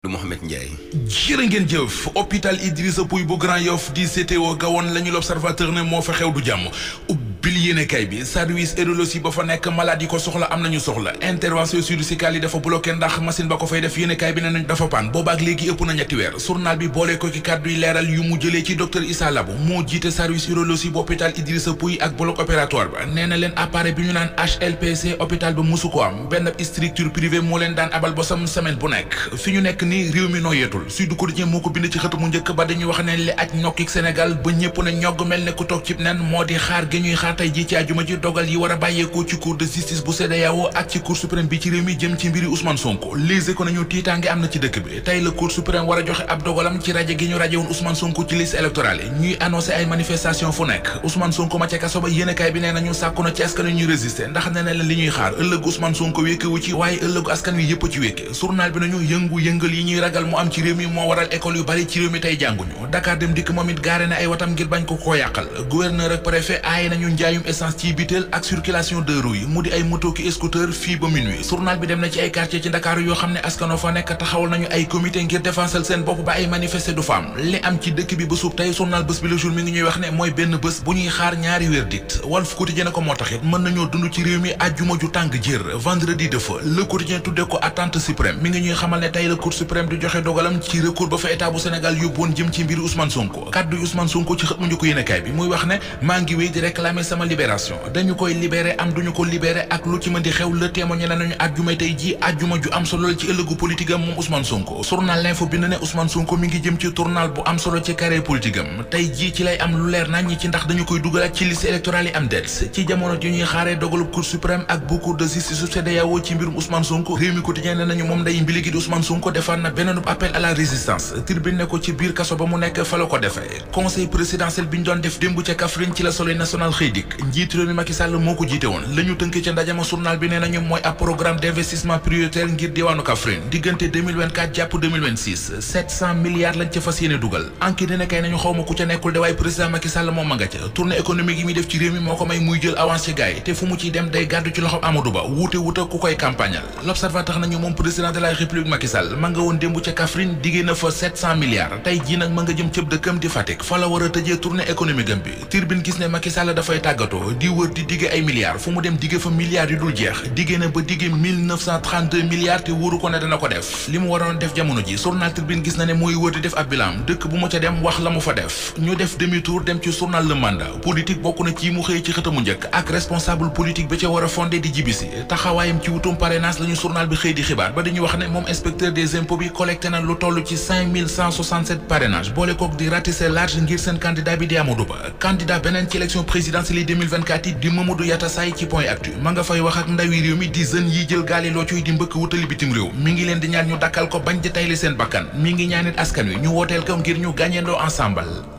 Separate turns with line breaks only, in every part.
Mohamed Ndiaye.
jërë ngeen jëf hôpital Idrissa Pouye bu Grand Yoff di CTO gawoon lañu l'Observateur ne moo fa xew du jàmm ubbil yéenekaay bi service urologie ba fa nekk malade yi ko soxla am nañu soxla intervention chirurgicale yi dafa bloqué ndax machine ba ko fay def yéenekaay bi ne nañ dafa paan boobaak léegi ëpp na ñetti weer journal bi boole ko ci kàddu yi leeral yu mu jëlee ci docteur Issa Labo moo jiite service urologie bu hôpital Idrissa Pouye ak bloc opératoire ba nee na leen appareil bi ñu naan HLPC hôpital ba musu ko am benn structure privée moo leen daan abal bosam semaine bu nekk fi ñu nekk ni réew mi nooyeetul Sud Quotidien moo ko bind ci xët mu njëkk ba dañuy wax ne li aj nokkik Sénégal ba ñëpp na ñogg mel ne ku toog cib nen moo di xaar gi ñuy xaar tey ji ci àjjuma ji dogal yi war a bàyyeekoo ci cour de justice bu CEDEAO ak ci cour suprême bi ci réew mi jëm ci mbiri Ousmane Sonko Les Échos nañu tiitaange am na ci dëkk bi tey la cour suprême war a joxe ab dogalam ci rajo gi ñu rajo woon Ousmane Sonko ci liste électorale yi ñuy annoncé ay manifestation fu nekk Ousmane Sonko ma ca kaso ba yéenekaay bi nee nañu sàkku na ci askan wi ñuy résister ndax nee na leen li ñuy xaar ëllëgu Ousmane Sonko wékkewu ci waaye ëllëgu askan wi yëpp ci wékke journal bi nañu yëngu-yëngal yi ñuy ragal mu am ci réew mi moo waral école yu bari ci réew mi tey jànguñu Dakar Dem Dikk moom it gaare na ay watam ngir bañ ko koo yàqal gouverneur ak préfet aaye nañu njaayum essence ci biteel ak circulation de roues yi mu di ay moto ki scooter fii ba minuit journal bi dem na ci ay quartier ci Dakar yoo xam ne askano fa nekk taxawal nañu ay comité ngir défensal seen bopp ba ay manifester du fa am li am ci dëkk bi bésub tey journal bés bi le jour mi ngi ñuy wax ne mooy benn bés bu ñuy xaar ñaari verdict Walf Quotidien ko moo taxit mën nañoo dund ci réew mi àjjuma ju tàng jër vendredi de feu Le Quotidien tudde ko attente suprême mi ngi ñuy xamal ne tey la cour suprême di joxe dogalam ci recours ba fa état bu Sénégal yóbboon jëm ci mbiri Ousmane Sonko kaddu Ousmane Sonko ci xët mu njëkk yéenekaay bi muy wax ne maa ngi wéy di réclamer sama libération dañu koy libéré am duñu ko libéré ak lu ci mën di xew le témoigné nañu àjjuma tey ji àjjuma ju am solo ci ëllëgu politique am moom Ousmane Sonko journal L'Info bind ne Ousmane Sonko mi ngi jëm ci tournal bu am solo ci carrière politique am tey ji ci lay am lu leer nañ ñi ci ndax dañu koy dugalaat ci liste électorale yi am det ci jamono ji ñuy xaaree dogalub cour suprême ak bu cour de justice su CEDEAO ci mbirum Ousmane Sonko réew mi quotidien ne nañu moom day mbiligi di Ousmane Sonko defaat na beneen appel à la résistance tribune ne ko ci biir kaso ba mu nekk fa la ko defee conseil présidentiel bi ñu doon def démb ca Kaffrine ci la Soleil national xëy dik njiitu réew mi Macky Sall moo ko jiite woon la ñu tënk ca ndajama journal bi nee nañu mooy ab programme d'investissement prioritaire ngir diwaanu Kaffrine diggante 2024 jàpp 2026 700 milliards lañ ca fas yéene dugal enquête dina kay nañu xawma ku ca nekkul de waaye président Macky Sall moom ma nga ca tournée économique yi muy def ci réew mi moo ko may muy jël avance ci gaay te fu mu ciy dem day gàddu ci loxo Amadou Ba wuute ku koy campagnal l'observateur nañu moom président de la république Macky Sall ma nga woon démb ca Kaffrine diggée na fa 700 milliards tey jii nag ma nga jëm cëb dëkkam di Fatick fa la war a tëjee tournée économique am bi Tribune gis ne Macky Sall dafay tàggatoo di wër di digge ay milliards fu mu dem digge fa milliards yu dul jeex digge na ba digge 1932 milliards te wóoru ko ne dana ko def li mu waroon def jamono ji journal Tribune gis na ne mooy wër di def ab bilan dëkk bu mu ca dem wax la mu fa def ñu def demi tour dem ci journal Le Mandat politique bokk na ci mu xëy ci xëtamu njëkk ak responsable politique ba ca war a fondé di jibisi taxawaayam ci wutum parrainage la ñu journal bi xëy di xibaar ba dañuy wax ne moom inspecteur des impôts bi collecté na lu toll ci 5167 parrainage boole kook di ratisser large ngir seen candidat bi di Amadou Ba candidat beneen ci élection présidentielle yi 2024 yi di Mamadou Yatassaye ci Point Actu ma nga fay wax ak ndawi réew mi di jeunes yi jël gaali loo cuy di mbëkk wutali bitim réew mi ngi leen di ñaan ñu dakkal ko bañ di tayli seen bakkan mi ngi ñaanit askan wi ñu wooteel ko ngir ñu gàññeendoo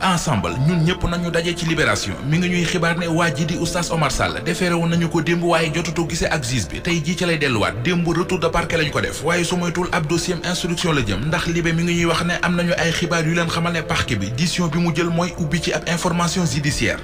ensemble ñun ñëpp nañu daje ci libération mi ngi ñuy xibaar ne waa ji di oustaz Omar Sall defeere woon nañu ko démb waaye jotutoo gisee ak juge bi tey jii ci lay delluwaat démb retour de parquet lañu ko def waaye su moytul ab dossier instruction la jëm ndax libe mi ngi ñuy wax ne am nañu ay xibaar yu leen xamal ne parquet bi décision bi mu jël mooy ubbi ci ab information judiciaire